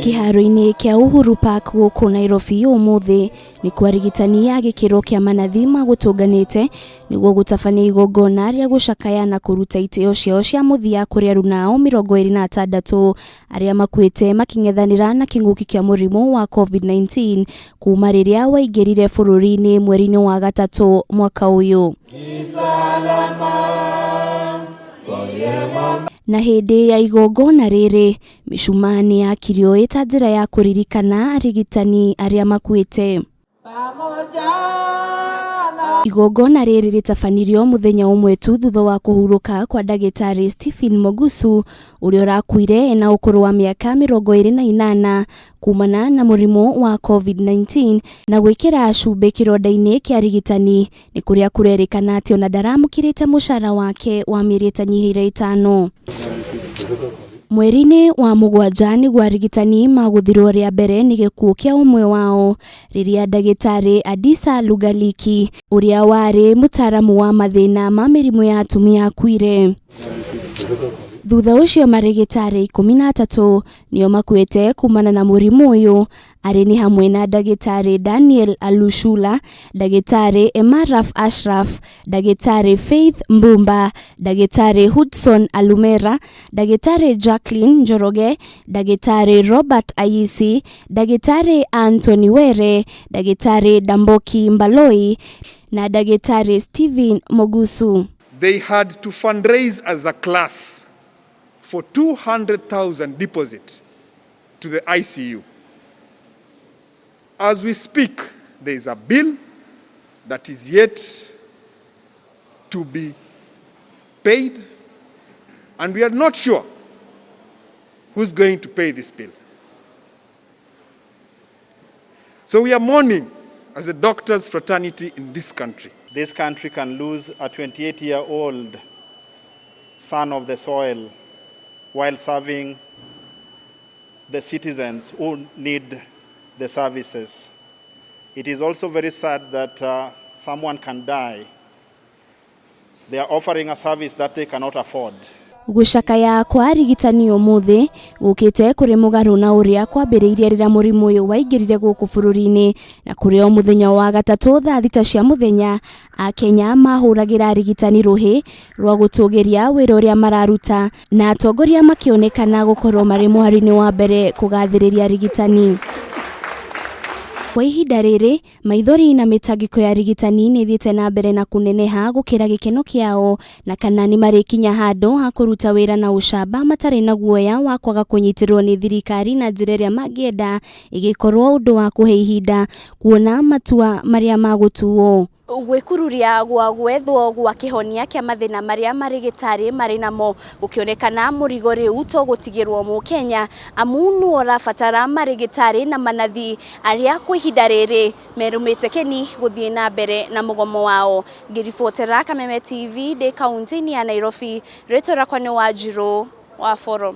Kĩharo-inĩ kĩa Uhuru Park gũkũ Nairobi ũmũthĩ nĩkuo arigitani a gĩkĩro kĩa manathi magũtũnganĩte nĩguo gũtabania igongona rĩa gũcakaya na kũruta itĩo ciao cia mũthia kũrĩ aruna ao 26 arĩa makuĩte makĩng'ethanĩra na kĩng'ũki kĩa mũrimũ wa COVID-19 kuma rĩrĩa waingĩrire bũrũri-inĩ mweri-inĩ wa gatatũ mwaka ũyũ. Na hĩndĩ ya igongona rĩrĩ, mĩcumaa nĩ yakirio ĩta njĩra ya kũririkana arigitani arĩa makuĩte. Igongona rĩrĩ rĩtabanirio mũthenya ũmwe tu thutha wa kũhurũka kwa ndagĩtarĩ Stephen Mogusu ũrĩa ũrakuire ena ũkũrũ wa mĩaka 28 kumana na mũrimũ wa COVID-19 na gwĩkĩra cumbĩ kĩronda-inĩ kĩa arigitani nĩ kũrĩa kũrerĩkana atĩ ona ndaramũkĩrĩte mũcara wake wa mĩeri ĩtanyihĩire ĩtano. Mweri-inĩ wa mũgwanja nĩguo arigitani magũthirwo rĩa mbere nĩ gĩkuũ kĩa ũmwe wao rĩrĩa ndagĩtarĩ Adisa Lugaliki ũrĩa warĩ mũtaaramu wa mathĩna ma mĩrimũ ya atumia akuire. Thutha ũcio marĩgĩtarĩ 13 nĩo makuĩte kumana na mũrimũ ũyũ arĩ nĩ hamwe na ndagĩtarĩ Daniel Alushula, ndagĩtarĩ Emaraf Ashraf, ndagĩtarĩ Faith Mbumba, ndagĩtarĩ Hudson Alumera, ndagĩtarĩ Jacqueline Njoroge, ndagĩtarĩ Robert Ayisi, ndagĩtarĩ Anthony Were, ndagĩtarĩ Damboki Mbaloi na ndagĩtarĩ Stephen Mogusu. They had to fundraise as a class for 200,000 deposit to the ICU. As we speak, there is a bill that is yet to be paid, and we are not sure who's going to pay this bill. So we are mourning as a doctors' fraternity in this country. This country can lose a 28-year-old son of the soil while serving the citizens who need the services. It is also very sad that someone can die. They are offering a service that they cannot afford. Gũcakaya kwa arigitani ũmũthĩ gũkĩte kũrĩ mũgarũ na ũrĩa kwambĩrĩirie rĩrĩa mũrimũ ũyũ waingĩrire gũkũ bũrũri-inĩ na kũrĩ o mũthenya wa gatatũ thaa 6 cia mũthenya Akenya mahũragĩra arigitani rũhĩ rwa gũtũgĩria wĩra ũrĩa mararuta na atongoria makĩonekana gũkorwo marĩ mũhari-inĩ wa mbere kũgathĩrĩria arigitani. Kwa ihinda rĩrĩ maithori na mĩtangĩko ya arigitani nĩ ĩthiĩte na mbere na kũneneha gũkĩra gĩkeno kĩao na kana nĩ marĩkinya handũ ha kũruta wĩra na ũcamba matarĩ na guoya wa kwaga kũnyitĩrĩrwo nĩ thirikari na njĩra ĩrĩa mangĩenda ĩgĩkorwo ũndũ wa kũhe ihinda kuona matua marĩa magũtuo. Gwĩkururia gwa gwethwo gwa kĩhonia kĩa mathĩna marĩa marĩgĩtarĩ marĩ namo gũkĩonekana mũrigo rĩu to gũtigĩrwo mũkenya amu nĩwe ũrabatara marĩgĩtarĩ na manathi arĩa kwa ihinda rĩrĩ merũmĩte keni gũthiĩ na mbere na mũgomo wao. Ngĩribotera Kameme TV ndĩ kaunti-inĩ ya Nairobi, rĩtwa rĩakwa nĩ Wanjirũ wa Boro.